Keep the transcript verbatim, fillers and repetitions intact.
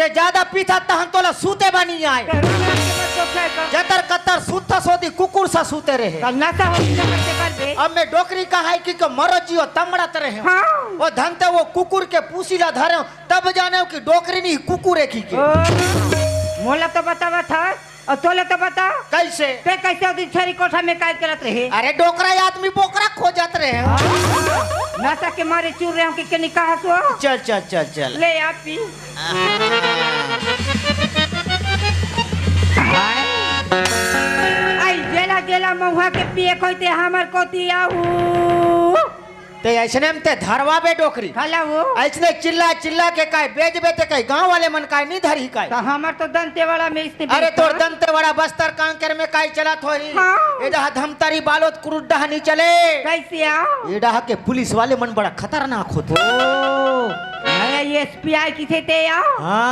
ते ज्यादा पीथा तहन तोला सूते बनी आए। जतर कतर सूतस ओती कुकुर सा सूते रहे। अब मैं डोकरी कहाय कि के मरो जियो तमड़त रहे। हाँ। ओ धन ते वो कुकुर के पूसी ला धरे, तब जाने कि डोकरी नहीं कुकुर है की के। मोला तो बतावा था, अउ तोला तो बता। कैसे? ते कैसे ओ दिन छेरी कोठा में काय करत रहे? अरे डोकरा आदमी बोकरा खोजत रहे। नशा के मारे चूर रहे हो कि के निकाह सो? चल चल चल चल। ले आप पी। आई जेला जेला महुआ के पिए कोई ते हमर कोती आऊ। ते ऐसने में ते धरवा बे डोकरी। हला वो। ऐसने चिल्ला चिल्ला के काय बेचबे ते काय गांव वाले मन काय नहीं धरी काय। तो हमर तो दंतेवाड़ा में इसने अरे तोर दंतेवाड़ा बस्तर कांकेर में काय चलत होही। हाँ। एडा धमतरी बालोद कुरुड्डा नहीं चले। कैसे आओ? एडा के पुलिस वाले मन बड़ा खतरनाक होते। अरे ये एसपीआई किसे ते आओ? हाँ।